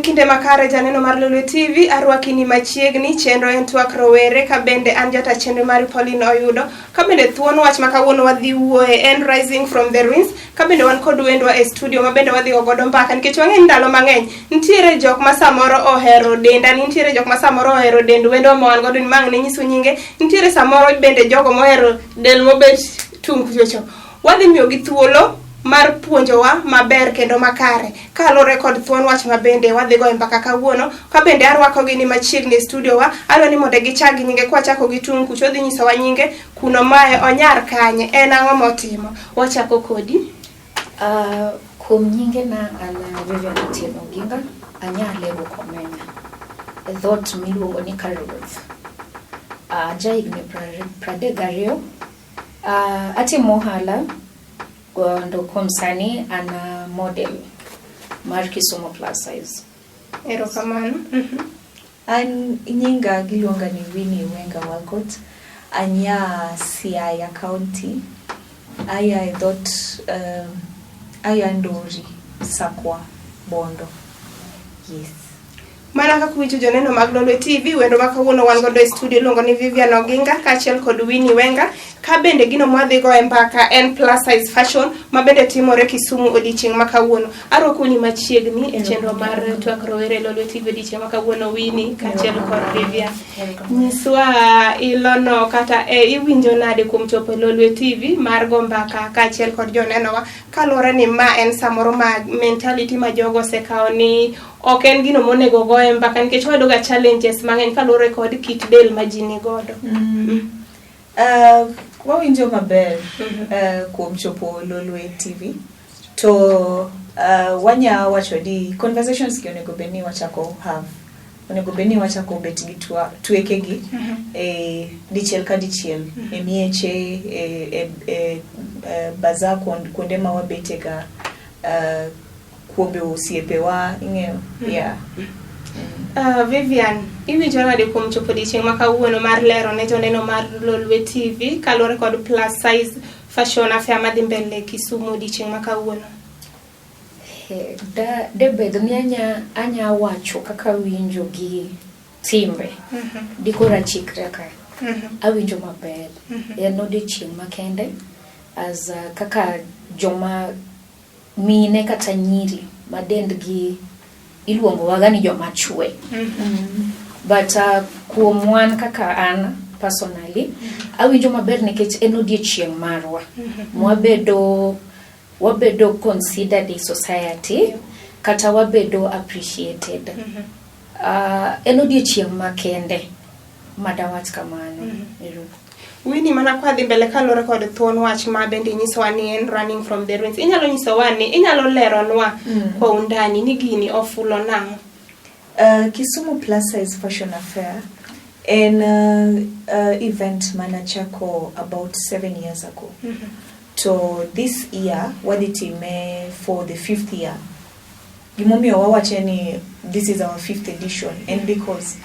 Kinde makare janeno mar Lolwe TV, arwaki ni machiegni, chenro en twak rowere, ka bende an jata chenro mari Pauline Oyudo, ka bende thuon wach ma kawuono wadhi wuoye en Rising from the Ruins, ka bende wan kod wendwa e studio ma bende wadhi go godo mbaka nikech wang'e ni ndalo mang'eny nitiere jok ma samoro ohero denda, nitiere jok ma samoro ohero dend wendwa ma wan godo ni mang' ne nyiso nyinge, nitiere samoro bende jogo mohero del mobet tung' kuchocho. Wadhi miyogi thuolo mar puonjowa maber kendo makare kaluwore kod thuon wach ma bende wadhi goyo mbaka kawuono. Ka bende arwakogi ni machiegni e studio wa, adwa ni mondo gichak gi nyinge. Kwachako gi tung' kucho, odhi nyisowa nyinge kuno mae onyar kanye, en ang'o motimo. Wachako kodi. Kuom nyingena an Vivian Otieno Oginga, anya Alego Komenya, e dhoot miluongo ni Karuoth. Aja higni 32. Atimo ohala mondo kuom sani an a model mar Kisumu Plus Size. Erokamano. An nyinga giluonga ni Winnie Wenga Walcott. Anya Siaya County. Aya e dhoot aya Ndori, Sakwa, Bondo. Yes. Mana kaka uwinjo joneno mag Lolwe TV, wendo ma kawuono wan godo e studio iluongo ni Vivian Oginga kaachiel kod Winnie Wenga. Ka bende gino mwadhi go e mbaka en plus size fashion ma bende timore Kisumu odiechieng' ma kawuono. Arwako ni machiegni e chenro mar twak rowere e Lolwe TV odiechieng' ma kawuono, Winnie kaachiel kod Vivian. Nyiswa ilono kata e iwinjo nade kuom chopo e Lolwe TV mar go mbaka kaachiel kod jonenowa, kaluwore ni ma en samoro ma mentality ma jogo osekawo ni ok en gino monego goye mbaka, nikech wayudo ga challenges mang'eny kaluwore kod kit del ma ji ni godo. Wawinjo maber kuom chopo Lolwe TV to wanya wacho ni conversations gi onego bed ni wachako have, onego bed ni wachako bet gi tweke gi e dichiel ka dichiel e mieche, e bazaar, kuonde ma wabete ga, kuombe osiepewa, ing'eyo, yeah. Vivian, iwinjo nade kuom chopo odiechieng' ma kawuono mar lero ne joneno mar Lolwe TV kaluwore kod plus size fashion affair madhi mbele Kisumu odiechieng' ma kawuono? Da, de bed ni anya wacho kaka awinjo gi timbe, dikoro achikra ka. Awinjo maber. En odiechieng' makende as kaka joma mine kata nyiri ma dendgi iluongo waga ni joma chwe. But kuom wan kaka an personally, awinjo maber nikech en odiechieng' marwa. Wabedo considered e society kata wabedo appreciated. En odiechieng' makende madawach kamano. Ero. Winnie, mana kwa dhi mbele kaluwore kod thuon wach ma bende nyisowa ni en running from the ruins. Inyalo nyisowa ni, inyalo leronwa kwa undani ni gini ofulo nang'o? Kisumu Plus Size Fashion Affair en event manachako about 7 years ago. To this year wadhi time for the fifth year. Gimomiyo wawache ni this is our fifth edition en because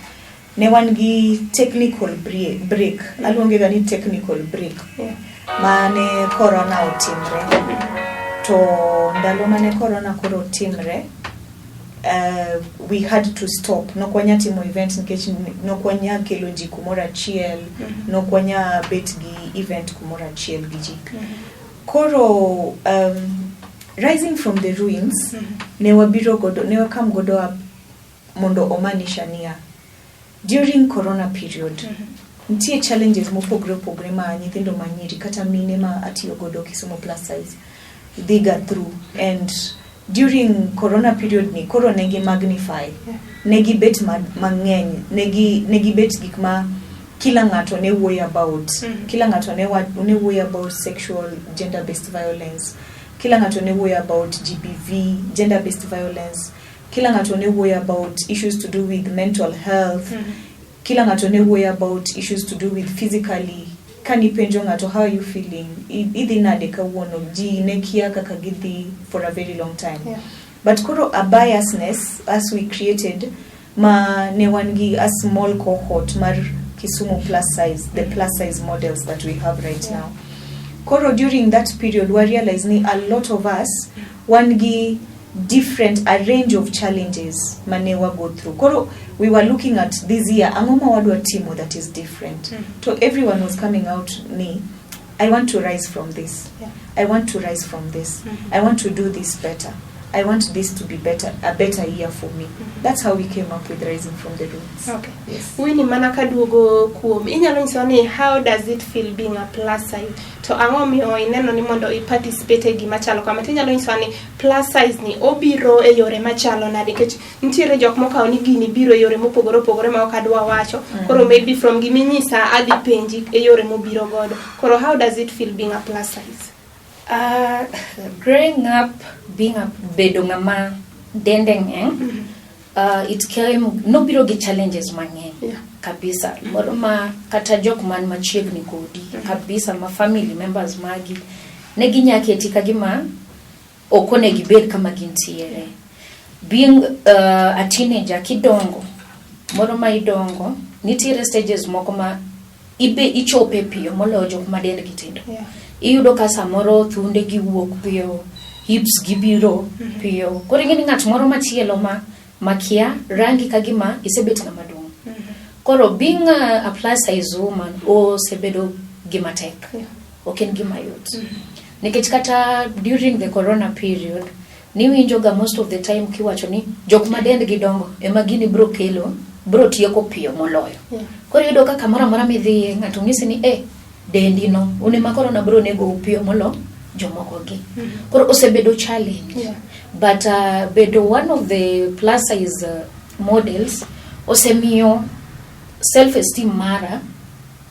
ne wan gi technical break, aluonge ga ni technical break, mane corona otimre. To ndalo mane corona koro otimre, we had to stop. Nok wanya timo event nikech nok wanya kelo ji kumoro achiel, nok wanya bet gi event kumoro achiel gi ji. Koro Rising from the Ruins ne wabiro godo, ne wakam godo up mondo omaanisha niya, during corona period nitie challenges mopogore opogore ma nyithindo ma nyiri kata mine ma atiyo godo Kisumu Plus Size dhi ga through, and during corona period ni koro ne gi magnify, ne gibet mang'eny, ne gibet gik ma kila ng'ato ne wuoyo about. Kila ng'ato ne wuoyo about sexual gender based violence, kila ng'ato ne wuoyo about GBV, gender based violence, kila ng'ato ne wuoyo about issues to do with mental health, kila ng'ato ne wuoyo about issues to do with physically. Kanipenjo ng'ato, "How are you feeling? Idhi nade kawuono?" ji ne kia kaka gidhi for a very long time. But koro a biasness as we created ma ne wan gi a small cohort mar Kisumu Plus Size, the plus size models that we have right now. Koro during that period we realize ni a lot of us wan gi different, a range of challenges mane wa go through. Koro we were looking at this year, ang'o ma wadwa timo that is different. To everyone was coming out ni, I want to rise from this. I want to rise from this. I want to do this better. I want this to be better, a better year for me. That's how we came up with Rising from the Ruins. Okay. Yes. Winnie, mana kaduogo kuom, inyalo nyisowa ni how does it feel being a plus size? To ang'o miyo ineno ni mondo i participate e gima chalo kama? To inyalo nyisowa ni plus size ni obiro e yore machalo nade? Nikech nitiere jok mokawo ni gini biro e yore mopogore opogore ma ok adwa wacho. Koro maybe from giminyisa adhi penji e yore mobiro godo. Koro how does it feel being a plus size? Growing up, being a bedo ng'ama dende ng'eny, it came nobiro gi challenges mang'eny kabisa. Moro ma kata jok man machiegni kodi kabisa, ma family members magi ne ginya keti ka gima ok onego ibed kama gintiere. Being a teenager, kidongo moro ma idongo, nitiere stages moko ma ibe ichope piyo moloyo jok ma dendgi tindo. Iyudo ka samoro thunde gi wuok piyo, hips gi biro piyo. Koro ing'e ni ng'at moro machielo ma makia rangi ka gima isebet ng'ama duong'. Koro being a plus size woman osebedo gima tek. Ok en gima yot. Nikech kata during the corona period, niwinjo ga most of the time kiwacho ni jok ma dendgi dongo ema gini bro kelo, bro tieko piyo moloyo. Koro iyudo ka kamoro amora midhiye, ng'ato ng'isi ni dendi no, un ema corona bro nego piyo molo jomoko gi. Koro osebedo challenge. But bedo one of the plus size models osemiyo self esteem mara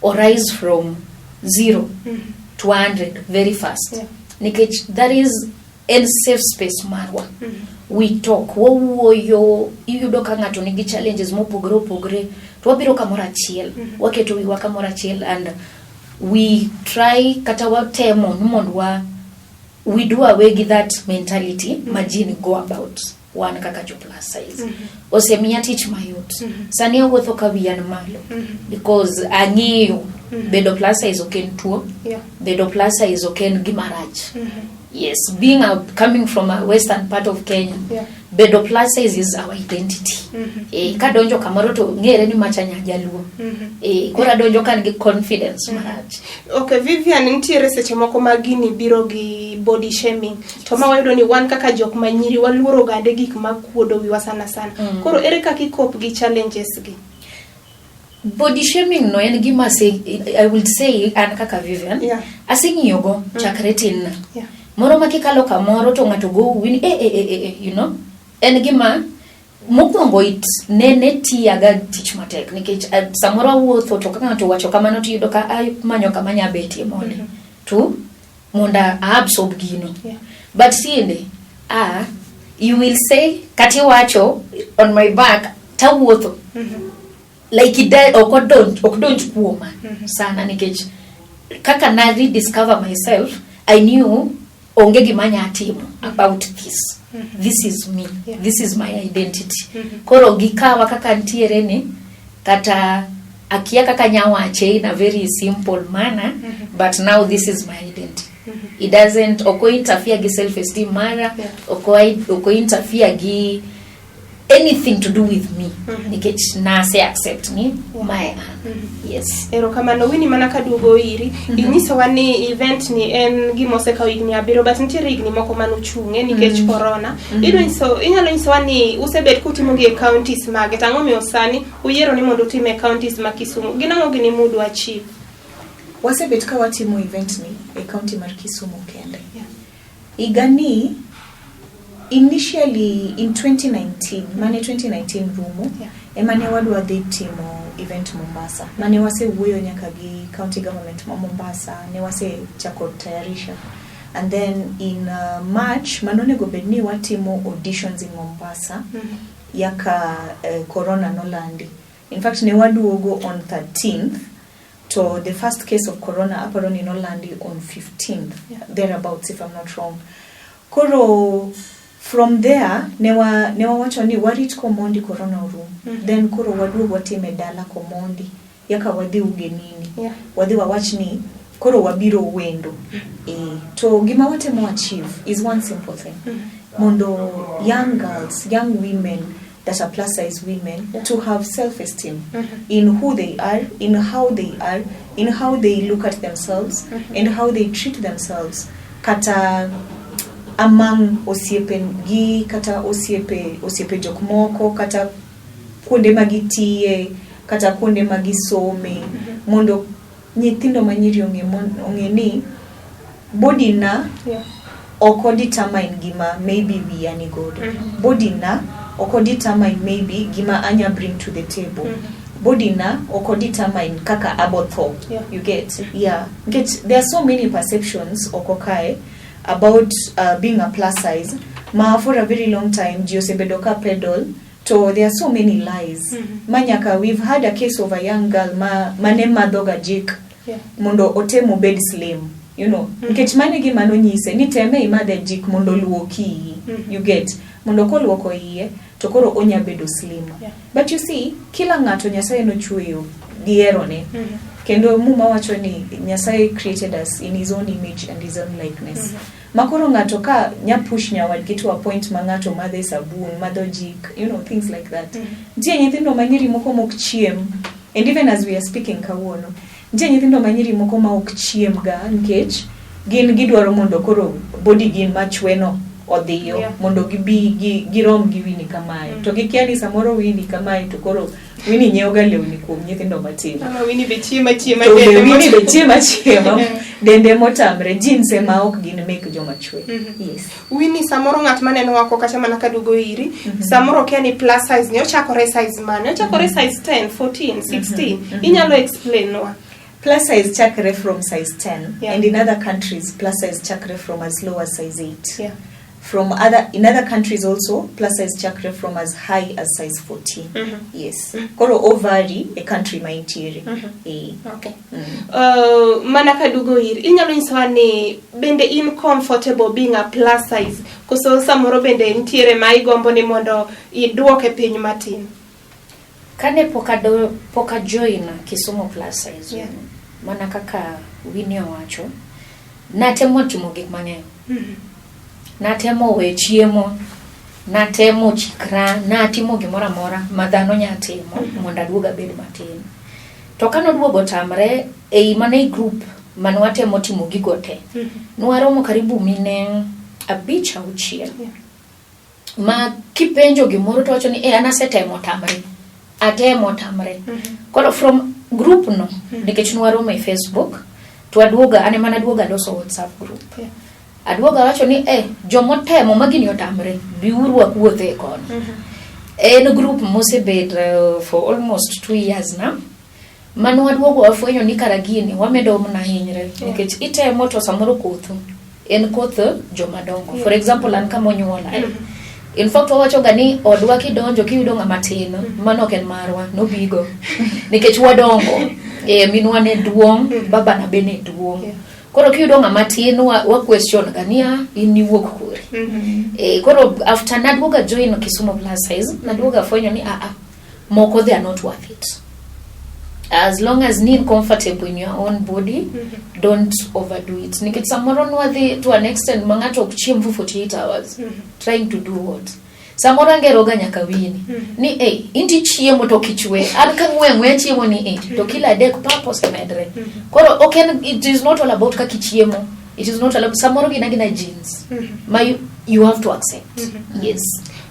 rise from 0 to 100 very fast. Nikech that is en safe space marwa. We talk, wawuoyo, iyudo ka ng'ato nigi challenges mopogore opogore, to wabiro kamoro achiel, waketo wiwa kamoro achiel and we try kata watemo ni mondo wa we do away gi that mentality ma ji ni go about wan kaka jo plus size. Osemiya tich mayot. Sani awuotho ka wiya ni malo because ang'eyo bedo plus size ok en tuo. Bedo plus size ok en gima rach. Yes, being a, coming from a western part of Kenya, bedo plus size is our identity. Kadonjo kamoro to ng'ere ni macha nya jaluo. Koro adonjo ka an gi confidence marach. Okay, Vivian, nitiere seche moko ma gini biro gi body shaming. To ma wayudo ni wan kaka jok ma nyiri waluoro gande gik ma kuodo wiwa sana sana. Koro ere kaka ikop gi challenges gi? Body shaming no en gima I will say an kaka Vivian, aseng'iyogo chakre tinna. Moro ma kikalo kamoro to ng'ato go wiyi ni eh. En gima mokwongo it nene tiyaga tich matek nikech samoro awuotho to kaka ng'ato owacho kamano tiyudo ka amanyo kama anya betie mondi to mondo a absorb gino. But tinde you will say kata iwacho on my back tawuotho like it ok donj kuoma sana nikech kaka na rediscover myself, I knew onge gima anya timo about this. This is me. This is my identity. Koro gikawa kaka ntiere ni kata akia kaka nya wache in a very simple manner, but now this is my identity. It doesn't ok interfere gi self esteem mara, ok interfere gi anything to do with me nikech nase accept ni mae an. Yes. Erokamano Winnie, mana kaduogo iri, inyisowa ni event ni en gima osekawo higni 7, but nitiere higni moko manochung'e nikech corona. Inyalo nyisowa ni usebet kutimo gi e counties mage, to ang'o miyo sani uyiero ni mondo utim e counties ma Kisumu? Gin ang'o gini mudwa achieve? Wasebet ka watimo event ni e county mar Kisumu kende. Higani, initially in 2019, mane 2019 rumo, ema ne wadwa dhi timo event Mombasa. Mane wasewuoyo nyaka gi county government ma Mombasa, ne wasechako tayarisha. And then in March, manonego bed ni watimo auditions in Mombasa, yaka corona nolandi. In fact, ne waduogo on 13th, to the first case of corona aparo ni nolandi on 15th, thereabouts if I'm not wrong. Koro from there ne wawacho ni warit komondi corona orum. Then koro waduog watime dala komondi yaka wadhi ugenini. Wadhi wawach ni koro wabiro wendo. To gima watemo achieve is one simple thing. Mondo young girls, young women that are plus size women to have self esteem in who they are, in how they are, in how they look at themselves and how they treat themselves. Kata among osiepe gi kata osiepe osiepe jok moko kata kuonde ma gitiye kata kuonde ma gisome mondo nyithindo manyiri ong'e ong'e ni body na ok odetermine gima maybe wiya ni godo. Body na ok odetermine maybe gima anya bring to the table. Body na ok odetermine kaka abo tho. You get? Yeah, get. There are so many perceptions oko kae about being a plus size ma for a very long time ji osebedo ka peddle, to there are so many lies ma nyaka we've had a case of a young girl ma mane madhoga Jik mondo otem obed slim, nikech mano e gima nonyise ni teme imadhe Jik mondo luok iyi. You get? Mondo koluoko iye to koro onya bedo slim. But you see, kila ng'ato Nyasaye nochweyo gi herone. Kendo Muma wacho ni Nyasaye created us in his own image and his own likeness. Ma koro ng'ato ka nya push nyawadgi to a point ma ng'ato madhe sabun, madho Jik, things like that. Nitie nyithindo manyiri moko mok chiem, and even as we are speaking kawuono, nitie nyithindo manyiri moko ma ok chiem ga nikech gin gidwaro mondo koro body gin machwe no odhiyo mondo gibi girom gi Winnie kamae. To gikia ni samoro Winnie kamae to koro Winnie nyiewo ga lewni kuom nyithindo matindo. Ama Winnie be chiema chiema To be dende Winnie be chiema chiema dende motamre jeans ema ok gin mek joma chwe. Yes. Winnie, samoro ng'at maneno wako kata mana kaduogo iri, samoro okia ni plus size ni ochakore size mane, ochakore size 10, 14, 16. Inyalo explain nwa? Plus size chakre from size 10 and in other countries plus size chakre from as low as size 8. From other in other countries also plus size chakre from as high as size 14. Yes, koro ovary e country ma intiere. Eh. Okay. Mana kaduogo iri, inyalo nyisowa ni bende in comfortable being a plus size, koso samoro bende nitiere ma igombo ni mondo iduoke piny matin? Kane pok a join Kisumu Plus Size, mana kaka Winnie owacho, natemo timo gik mang'eny. Natemo we chiemo, natemo chikra, natimo gimoro amora ma dhano nya timo mondo aduog abed matin. To kanoduogo tamre, ei mana e group mane watemo timo gigo te, nwaromo karibu mine abich, auchiel. Ma kipenjo gimoro to wacho ni an asetemo tamre, atemo tamre. Koro from group no, nikech nwaromo e Facebook, to aduoga, an ema naduoga aloso WhatsApp group. Aduoga wacho ni jomotemo ma gini otamre, biuru wakuothe e kono. En group mosebet for almost 2 years now. Mano waduogo wafwenyo ni kara gini wamedo mana hinyre nikech itemo to samoro kothu en koth joma dongo. For example, an kama onyuola, in fact wawacho ga ni odwa kidonjo kiyudo ng'ama tin, mano ok en marwa, nobigo nikech wadongo minwa ne duong', babana be ne duong'. Koro kiyudo ng'ama tin wa question ga niya, in niwuok kure? Koro after naduoga join Kisumu Plus Size, naduoga fwenyo ni moko they are not worth it. As long as ni comfortable in your own body, don't overdo it, nikech samoro nwadhi to an extent ma ng'ato ok chiem for 48 hours trying to do what. Samoro angeroga nyaka Winnie ni inti chiemo to kichwe an ka ng'we ang'weya chiemo ni to kilo 3 pap osemedre. Koro ok en, it is not all about kaka ichiemo, it is not all about, samoro gin agina genes ma you have to accept. Yes.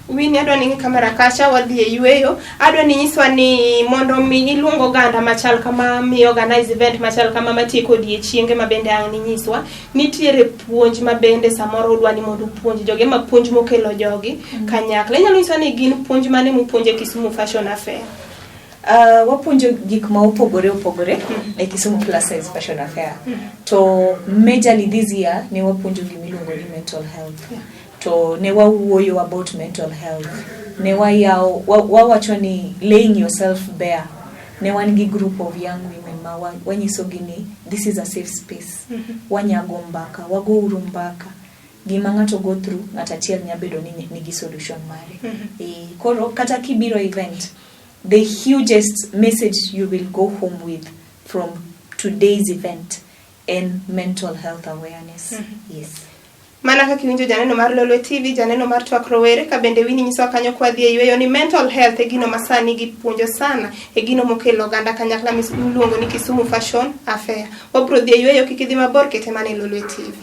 Winnie, adwa ni ng'i kamera kacha, wadhi e yweyo. Adwa ni nyiswa ni mondo mi iluong oganda machal kama mi organize event machal kama matieko odiechienge ma bende ang' ninyiswa nitiere puonj ma bende samoro udwa ni mondo upuonj jogi ama puonj mokelo jogi kanyakla. Inyalo nyiswa ni gin puonj mane mupuonjo e Kisumu Fashion Affair? Wapuonjo gik ma opogore opogore e Kisumu Plus Size Fashion Affair. To majorly this year ne wapuonjo gimiluongo ni mental health. To ne wawuoyo about mental health. Ne wayawo wawacho ni laying yourself bare. Ne wan gi group of young women ma wanyisogi ni this is a safe space. Wanyago mbaka, wagouru mbaka. Gima ng'ato go through, ng'ato achiel nya bedo ni nigi solution mare. Koro kata kibiro event, the hugest message you will go home with from today's event en mental health awareness. Yes. Mana kaka iwinjo janeno mar Lolwe TV, janeno mar Twak Rowere, ka bende Winnie nyisowa kanyo kwa dhi e yweyo ni mental health e gino ma sani gipuonjo sana, e gino mokelo oganda kanyakla miluongo ni Kisumu Fashion Affair. Wabro dhi e yweyo, kik idhi mabor, kete mana e Lolwe TV.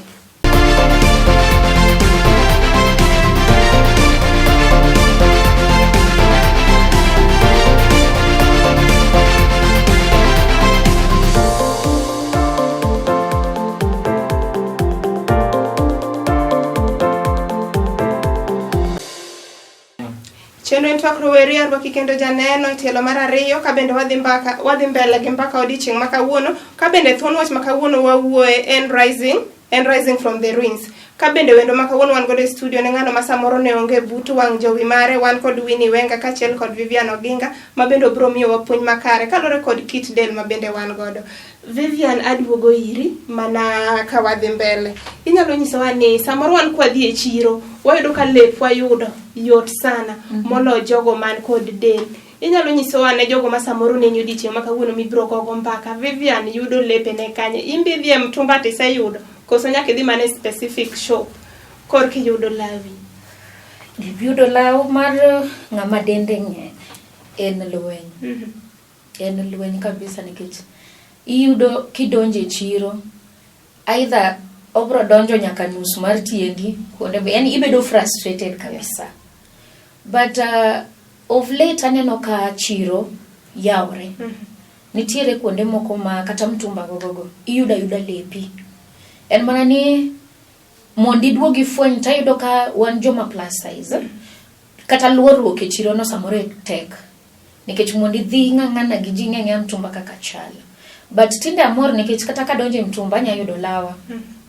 Chenro en twak rowere arwaki kendo janeno e tielo mar ariyo ka bende wadhi mbaka wadhi mbele gi mbaka odiochieng' ma kawuono ka bende thuon wach ma kawuono wawuoye en rising en rising from the ruins ka bende wendo ma kawuono wan godo e studio ne ng'ano ma samoro ne onge but wang' jowi mare wan kod Winnie Wenga kaachiel kod Vivian Oginga ma bende obiro miyowa puonj makare kaluwore kod kit del ma bende wan godo. Vivian aduogo iri mana ka wadhi mbele. Inyalo nyisowa ni samoro wan kwadhi e chiro wayudo ka lep wayudo yot sana molo jogo man kod del. Inyalo nyisowa ne jogo ma samoro neni odiochieng' ma kawuono mibiro gogo mbaka. Vivian yudo lepe ne kanye? In be idhi e mtumba tiseyudo koso nyaka idhi mana e specific shop korka iyudo lawi? Yudo law mar ng'ama dende ng'eny en lweny. En lweny kabisa nikech iyudo kidonjo e chiro either obro donjo nyaka nus mar tiendi kuonde yani ibedo frustrated kabisa. But of late aneno ka chiro yawre. Nitiere kuonde moko ma kata mtumba gogogo iyudo ayuda lepi. En mana ni mondo iduog ifweny tayudo ka wan joma plus size kata luorruok e chiro no samoro tek. Nikech mondo idhi ng'ang'ana gi ji ng'eng'e mtumba kaka chal. But tinde amor nikech kata kadonjo e mtumba anya yudo lawa.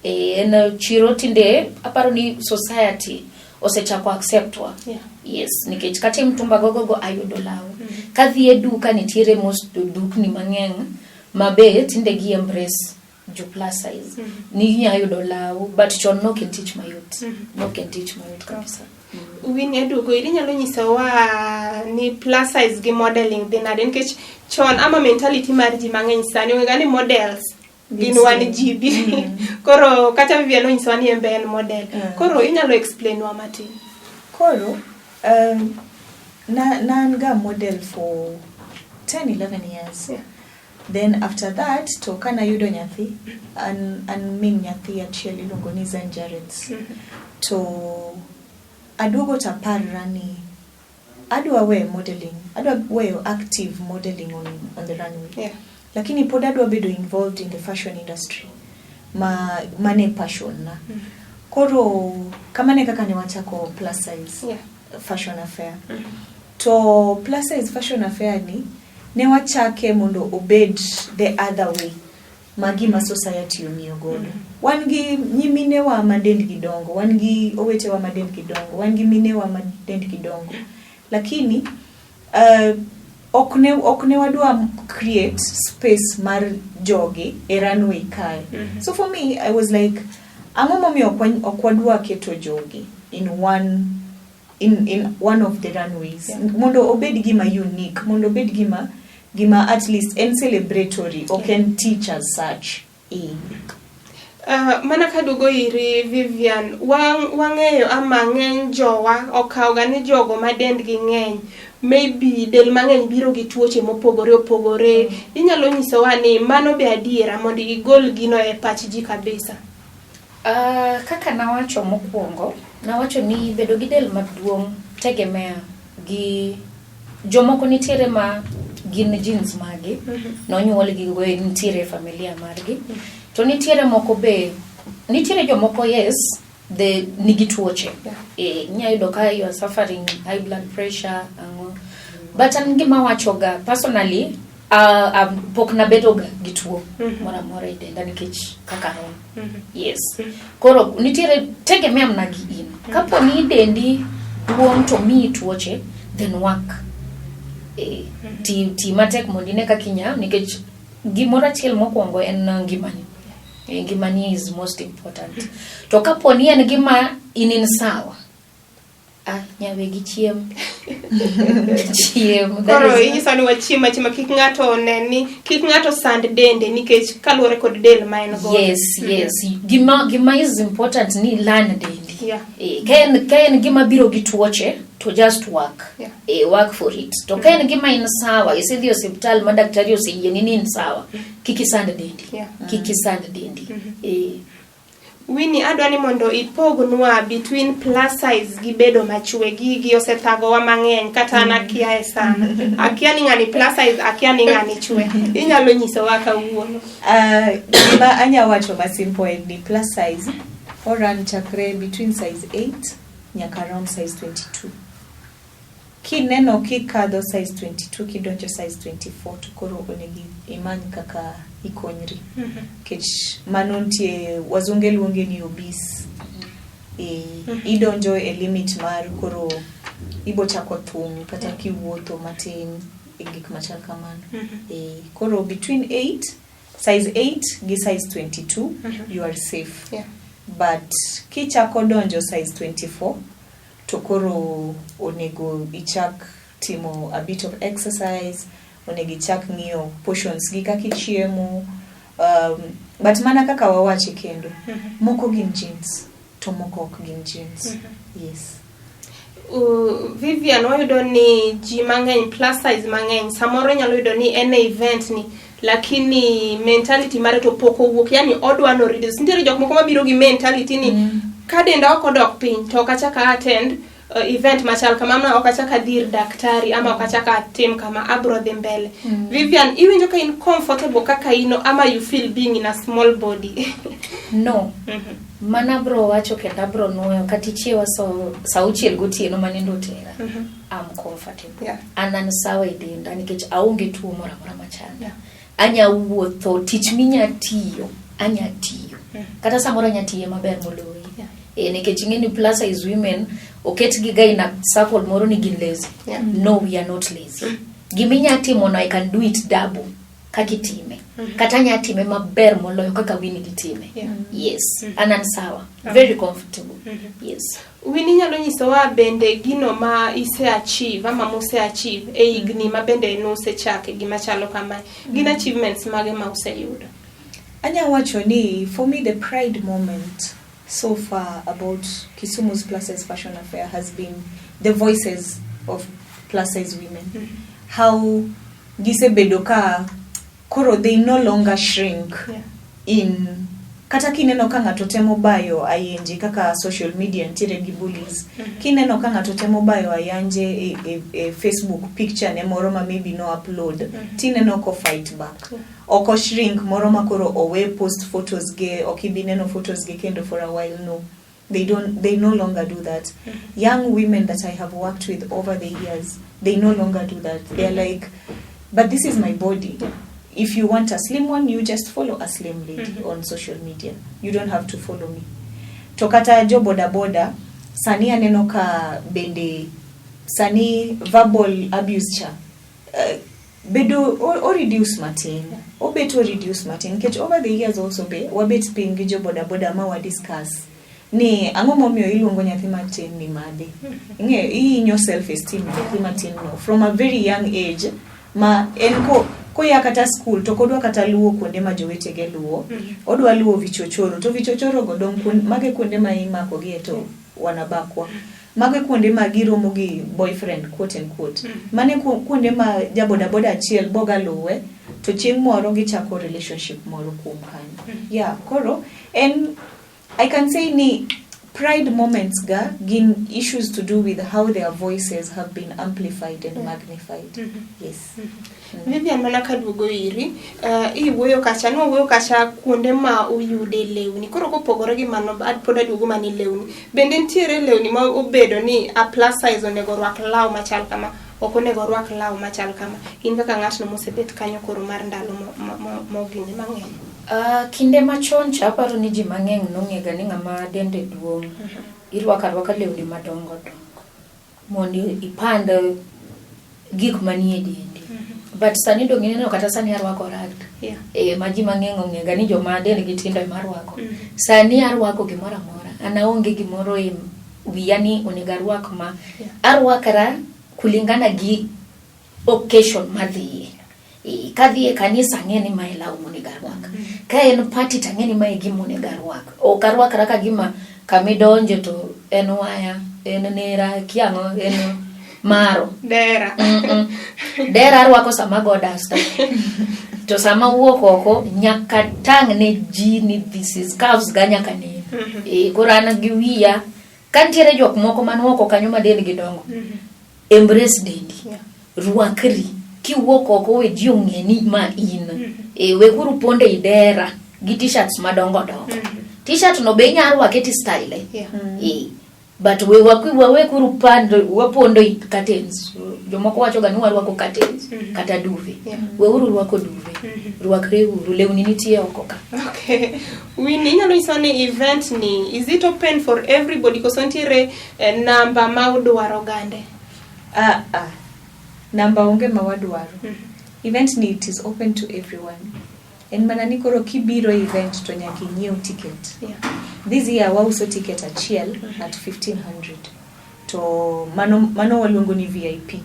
En chiro tinde aparo ni society osechako accept wa. Yes, nikech kata e mtumba gogogo ayudo law. Kadhi e duka nitiere most dukni mang'eny ma be tinde gi embrace jo plus size. Ni inya yudo law, but chon nok en tich mayot. Nok en tich mayot kabisa. Winnie aduogo iri inyalo nyisowa ni plus size gi modeling dhi nade nikech chon ama mentality mar ji mang'eny sani ong'e ga ni models gin wan ji bi koro kata Vivian onyisowa ni en be en model koro inyalo explain wa matin. Koro na an ga model for 10-11 years. Then after that to kana yudo nyathi an min nyathi achiel iluongo ni Zen Jareds. To aduogo to aparra ni adwa weyo modeling, adwa weyo active modeling on the runway. Lakini pod adwa bedo involved in the fashion industry ma mane passion na. Koro kamane kaka ne wachako plus size fashion affair. To plus size fashion affair ni ne wachake mondo obed the other way ma gima society ong'iyo godo. Wan gi nyiminewa ma dendgi dongo, wan gi owetewa ma dendgi dongo, wan gi minewa ma dendgi dongo. Lakini ok ne wadwa create space mar jogi e runway kae. So for me I was like ang'o momiyo ok wadwa keto jogi in one in one of the runways mondo obed gima unique, mondo obed gima at least en celebratory, ok en teach as such. Mana kaduogo iri Vivian, wang'eyo ama ng'eny jowa okawo ga ni jogo ma dendgi ng'eny maybe del mang'eny biro gi tuoche mopogore opogore. Inyalo nyisowa ni mano be adiera mondo igol gino e pach ji kabisa? Kaka nawacho mokwongo, nawacho ni bedo gi del maduong' tegemea gi jomoko nitiere ma gin genes magi, nonyuolgi go nitiere e familia margi. To nitiere moko be, nitiere jomoko yes, they nigi tuoche. Inya yudo ka you are suffering high blood pressure, ang'o. But an gima wacho ga, personally, pok nabedo ga gi tuo moro amora e denda nikech kaka rom. Yes. Koro nitiere tegemea mana gi in. Kapo ni dendi duong' to miyi tuoche, then work. Ti matek mondo ine kaka inya, nikech gimoro achiel mokwongo en ngimani. Ngimani is most important. To kapo ni en gima in sawa, Ah, nyawegi chiem. Chiem. Koro inyiso ni wachiem achiema kik ng'ato one ni kik ng'ato sand dende nikech kaluwore kod del ma en godo. Yes, yes. Gima is important ni learn dendi. Yeah. Eh, ka en gima biro gi tuoche to just work. Yeah. Eh, work for it. To ka en gima in sawa, isedhi e osiptal ma daktari oseyieni ni in sawa, kik isand dendi. Yeah. Kik isand dendi. Eh, Winnie, adwa ni mondo ipognwa between plus size gi bedo machwe. Gigi osethagowa mang'eny kata an akiaye sana. Akia ni ng'ani plus size, akia ni ng'ani chwe. Inyalo nyisowa kawuono. Gima anya wacho ma simple en ni plus size oran chakre between size 8 nyaka around size 22. Kineno kikadho size 22 kidonjo size 24 to koro onego imany kaka ikonyri. Nikech mano nitie wazunge luonge ni obese. E, idonjo e limit mar koro ibo chako thung' kata kiwuotho matin e gik machal kamano. E, koro between 8 size 8 gi size 22 you are safe. But kichako donjo size 24 to koro onego ichak timo a bit of exercise, onego ichak ng'iyo portions gi kaka ichiemo. But mana kaka wawache kendo, moko gin genes to moko ok gin genes. Yes. Vivian, wayudo ni ji mang'eny plus size mang'eny samoro inyalo yudo ni en e event ni lakini mentality mare to pok owuok, yani odwa no reduce. Nitiere jok moko mabiro gi mentality ni ka denda ok odok piny to ok achak a attend event machal kama, ama ok achak adhi ir daktari, ama ok achak atim kama, abro dhi mbele. Vivian, iwinjo ka in comfortable kaka ino ama you feel being in a small body? No. Mana abro wacho kendo abro nuoyo kata ichiewa so sa auchiel gotieno ma nindo otera. I'm comfortable. An sawa e denda nikech aonge tuo moro amora machanda. Anya wuotho, tich minya tiyo, anya tiyo. Kata samoro anya tiye maber moloyi. E, nikech ing'e ni plus size women oketgi ga in a circle moro ni gin lazy. No, we are not lazy. Giminya timo no, I can do it double kaka itime. Kata anya time maber moloyo kaka Winnie ditime. Yes. An an sawa. Very comfortable. Yes. Winnie, inyalo nyisowa bende gino ma ise achieve ama muse achieve e higni ma bende nusechake gima chalo kamae. Gin achievements mage ma useyudo? Anya wacho ni for me the pride moment so far about Kisumu's plus size fashion affair has been the voices of plus size women. How gisebedo ka koro they no longer shrink in kata kineno ka ng'ato temo bayo ayenje kaka social media nitiere gi bullies. Kineno ka ng'ato temo bayo ayanje e Facebook picture ne moro ma maybe no upload, tineno ko fight back. Ok o shrink moro ma koro owe post photos ge, ok ibi neno photos ge kendo for a while. No, they don't, they no longer do that. Young women that I have worked with over the years, they no longer do that. They're like, "But this is my body. If you want a slim one, you just follow a slim lady on social media. You don't have to follow me." To kata jo boda boda sani aneno ka bende sani verbal abuse cha bedo o reduce matin, obet o reduce matin, nikech over the years also be wabet piny gi jo boda boda ma wa discuss ni ang'o momiyo iluongo nyathi matin ni madhe. Ing'eyo ihinyo self esteem nyathi matin no from a very young age ma en ko koya kata school to kodwa kata luwo kuonde ma jowetege luwo, odwa luwo vichochoro to vichochoro go dong mage kuonde ma imako gie to wanabakwa, mago e kuonde ma giromo gi boyfriend, quote and quote. Mane kuonde ma jabodaboda achiel boga luwe to chieng' moro gichako relationship moro kuom kanyo. Yeah, koro en I can say ni pride moments ga gin issues to do with how their voices have been amplified and magnified. Yes. Vivian, mana kaduogo iri, iwuoyo kacha, nwawuoyo kacha kuonde ma uyude lewni. Koro kopogore gi mano, pod aduogo mana e lewni. Bende nitiere lewni ma obedo ni a plus size onego orwak law machal kama, ok onego orwak law machal kama? In kaka ng'atno mosebet kanyo koro mar ndalo mogine mang'eny. Kinde machon cha aparo ni ji mang'eny nong'ega ni ng'ama dende duong' irwako arwaka lewni madongo dongo mondo ipand gik manie dendi. But sani dong ineno kata sani arwako rag. E, ma ji mang'eny ong'ega ni joma dendgi tindo ema rwako. Sani arwako gimoro amora. An aonge gimoro e wiya ni onego arwak ma. Arwakra kulingana gi occasion madhiye. Kadhi e kanisa ang'e ni mae law monego arwak. Ka en party to ang'e ni mae gima onego arwak. Ok arwakra ka gima kamidonje to en waya, en nera, kia ang'o, en maro. Dera. Dera arwako sama ago dasta. To sama awuok oko nyaka tang' ne ji ni this is curves ga nyaka nen. Koro an gi wiya ka nitiere jok moko man oko kanyo ma dendgi dongo. Embrace dendi. Rwakri. Kiwuok oko we ji ong'e ni ma in. Wekuru pondo ei dera gi t-shirts madongo dongo. T-shirt no be inya rwake ti style. But we wawekuru pando, wapondo i curtains. Jomoko wacho ga ni warwako curtains kata duvet. Weuru rwako duvet. Rwakre uru, lewni nitie oko ka. Okay. Winnie, inyalo nyisowa ni event ni, is it open for everybody koso nitiere namba ma udwaro gande? Namba onge ma wadwaro. Event ni it is open to everyone. En mana ni koro kibiro event to nyaka inyiew ticket. This year wauso ticket achiel at 1500. To mano waluongo ni VIP.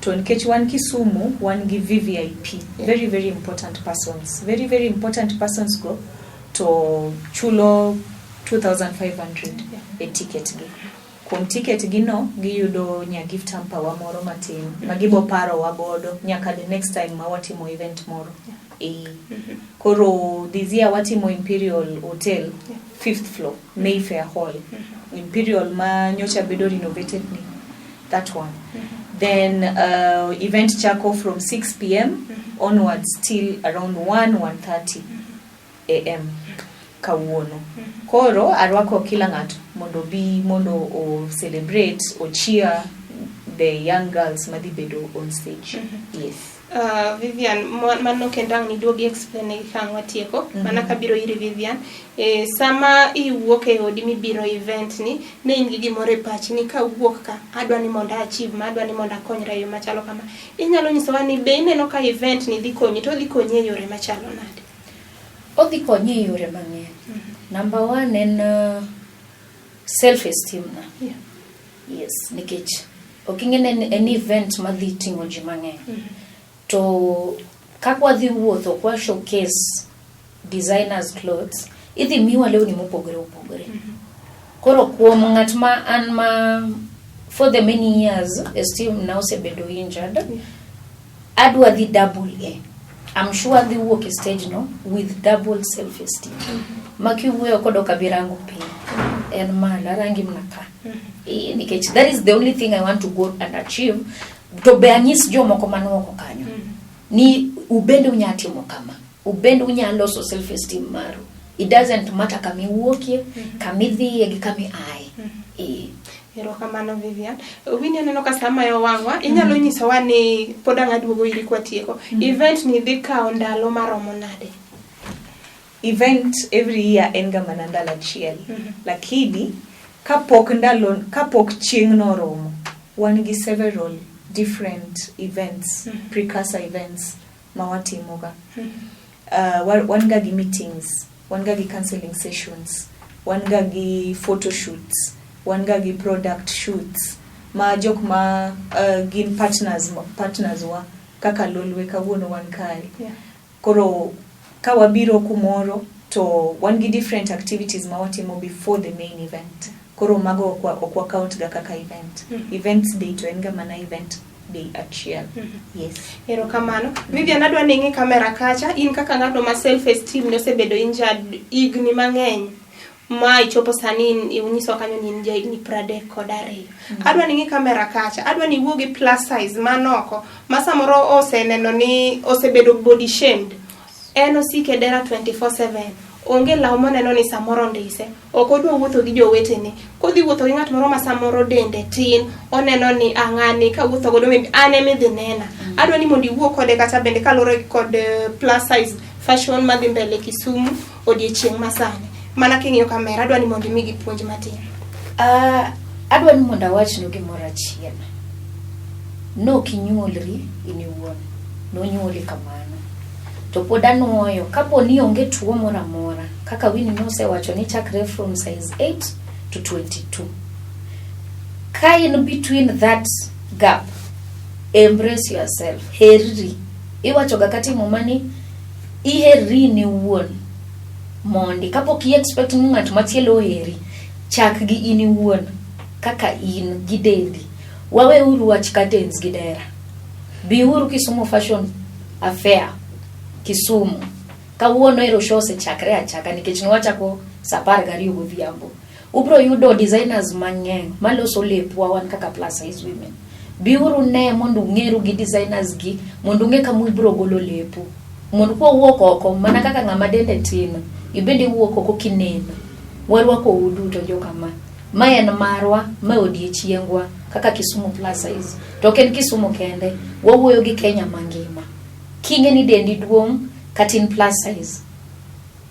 To nikech wan Kisumu, wan gi VVIP. Very, very important persons. Very, very important persons go to chulo 2500 e ticket gi. Kuom ticket gi no, giyudo nya gift hamper wa moro matin, ma gibo paro wa godo nyaka the next time ma watimo event moro. Koro this year watimo Imperial Hotel, 5th floor, Mayfair Hall. Imperial ma nyocha bedo renovated ni, that one. Then event chako from 6 p.m. onwards till around 1, 1:30 a.m. kawuono. Koro arwako kila ng'ato mondo bi mondo o celebrate, o cheer the young girls madhi bedo on stage. Yes. Vivian, mano kendo ang' niduogi explain negi ka ang' watieko. Mana kabiro iri Vivian. Sama iwuok e odi mibiro event ni, ne in gi gimoro e pachi ni kawuok ka, adwa ni mondo achieve ma, adwa ni mondo akonyra e yo machalo kama. Inyalo nyisowa ni be ineno ka event ni dhi konyi, to odhi konyi e yore machalo nade? Odhi konyi e yore mang'eny. Number one en self esteem na. Yes, nikech ok ing'e ni en event madhi ting'o ji mang'eny. To kaka wadhi wuotho kwa showcase designers clothes, idhi miwa lewni mopogore opogore. Koro kuom ng'at ma an ma for the many years esteem na osebedo injured, adwa dhi double A. I'm sure adhi wuok e stage no with double self esteem. Ma kiwuoyo kod ok abi rango piny. En malo, arangi mana ka. Nikech that is the only thing I want to go and achieve. To be anyis jomoko man oko kanyo. Ni ubende unya timo kama. Ubende unya loso self esteem maru. It doesn't matter kama iwuokie, kama idhiye gi kama iaye. Erokamano Vivian. Winnie, aneno ka sama yo wang'wa, inyalo nyisowa ni pod ang' aduogo iri kwatieko. Event ni dhi kawo ndalo maromo nade? Event every year en ga mana ndalo achiel. Lakini kapok ndalo kapok chieng' noromo, wan gi several different events, precursor events ma watimoga. Wan ga gi meetings, wan ga gi counseling sessions, wan ga gi photo shoots, wan ga gi product shoots ma jok ma gin partners wa kaka Lolwe kawuono wan kae. Koro ka wabiro kumoro to wan gi different activities ma watimo before the main event. Koro mago ok wa count ga kaka event. Events day to en ga mana event day achiel. Yes. Erokamano. Vivian, adwa ni ing'i kamera kacha, in kaka ng'ato ma self esteem ne osebedo injured higni mang'eny. Ma ichopo sani inyiso kanyo ni in ja higni 32. Adwa ni ing'i kamera kacha, adwa ni iwuo gi plus size manoko ma samoro oseneno ni osebedo body shamed. En osike dera 24/7. Onge law moneno ni samoro ndise. Ok odwa wuotho gi jowetene. Kodhi wuotho gi ng'at moro ma samoro dende tin, oneno ni ang'ani kawuotho godo maybe an ema idhi nena. Adwa ni mondo iwuo kode kata bende kaluwore kod plus size fashion madhi mbele Kisumu odiechieng' masani. Mana king'iyo kamera, adwa ni mondo imigi puonj matin. Adwa ni mondo awachnu gimoro achiel. Nok inyuolri in iwuon. Nonyuoli kamano. To pod anuoyo, kapo ni onge tuo moro amora, kaka Winnie nosewacho ni chakre from size 8 to 22. Ka in between that gap, embrace yourself, herri. Iwachoga kata e muma ni iherri in iwuon mondi kapok i expect ni ng'at machielo oheri, chak gi in iwuon kaka in gi dendi. Waweuru wach curtains gi dera. Biuru Kisumu Fashion Affair Kisumu. Kawuono ero show osechakre achaka nikech nwachako saa 12 godhiambo. Ubro yudo designers mang'eny maloso lepwa wan kaka plus size women. Biuru ne mondo ung'eru gi designers gi mondo ung'e kama ubro golo lepu. Mondo kwawuok oko mana kaka ng'ama dende tin, ibende iwuok oko kineno. Warwakou duto jokama. Ma en marwa, ma odiechiengwa kaka Kisumu plus size. To ok en Kisumu kende, wawuoyo gi Kenya mangima. King'e ni dendi duong' kata in plus size,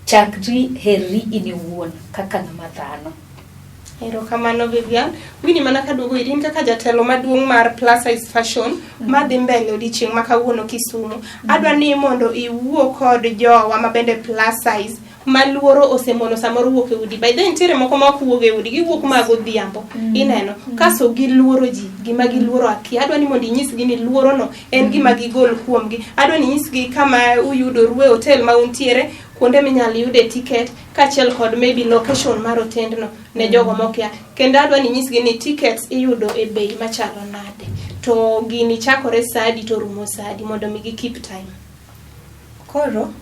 chakri herri in iwuon kaka ng'ama dhano. Erokamano Vivian. Winnie mana kaduogo iri in kaka jatelo maduong' mar plus size fashion madhi mbele odiochieng' ma kawuono Kisumu. Adwa ni mondo iwuo kod jowa mabende plus size ma luoro osemono samoro wuok e udi. By the way nitiere moko ma ok wuog e udi, giwuok ma godhiambo. Ineno? Kaso giluoro ji, gima giluoro akia. Adwa ni mondo inyisgi ni luoro no en gima gigol kuomgi. Adwa ni inyisgi kama uyudoru e hotel ma untiere, kuonde minyalo yude ticket, kaachiel kod maybe location mar otendno ne jogo mokia. Kendo adwa ni inyisgi ni tickets iyudo e bei machalo nade. To gini chakore saa adi to rumo saa adi mondo mi gi keep time. Koro,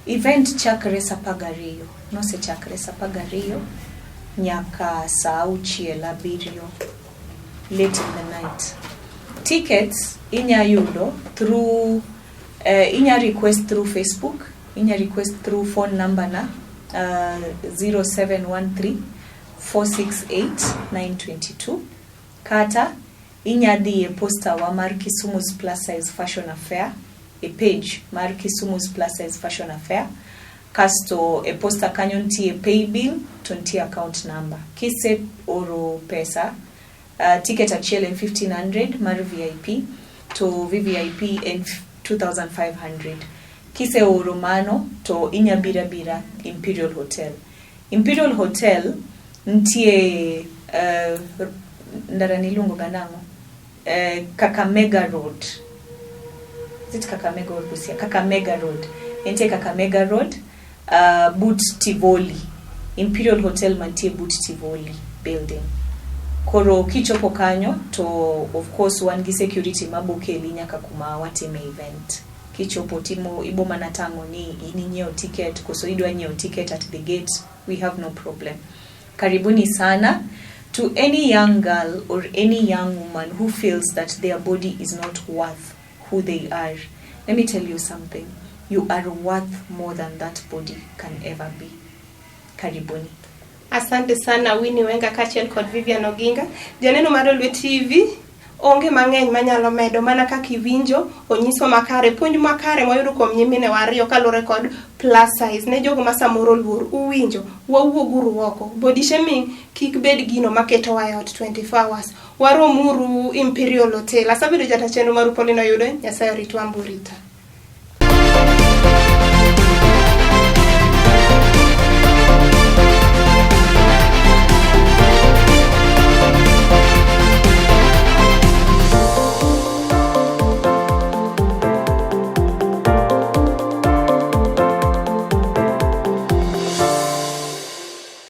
event chakre saa 12, nosechakre saa 12 nyaka saa 6 7 late in the night. Tickets inya yudo through inya request through Facebook, inya request through phone number na 0713 468 922 kata inya dhi e poster wa mar Kisumu's Plus Size Fashion Affair e page mar Kisumu's Plus Size Fashion Affair kasto e poster kanyo nitie paybill to nitie account number. Kise oro pesa ticket achiel en 1500 mar VIP to VVIP en 2500. Kiseoro mano to inya bira bira Imperial Hotel. Imperial Hotel nitie ndara ni iluongo ga nang'o? Kakamega Road. Is it Kakamega or Busia? Kakamega Road. Entie Kakamega Road but Tivoli. Imperial Hotel mantie but Tivoli building. Koro kichopo kanyo to of course wan gi security mabokeli nyaka kuma watime event. Kichopo timo ibo mana tang'o ni in inyiewo ticket koso idwa nyiewo ticket at the gate, we have no problem. Karibuni sana to any young girl or any young woman who feels that their body is not worth who they are. Let me tell you something. You are worth more than that body can ever be. Karibuni. Asante sana Winnie Wenga kaachiel kod Vivian Oginga. Janeno mar Lolwe TV onge mang'eny manyalo medo mana kaka iwinjo onyiso makare puonj makare mwayudo kuom nyiminewa ariyo kaluwore kod plus size ne jogo ma samoro luor uwinjo wawuoguru oko body shaming kik bed gino maketowa e ot 24 hours waromuru Imperial Hotel asabedo jata chenro maru Pauline Oyudo Nyasaye oritwa mburita.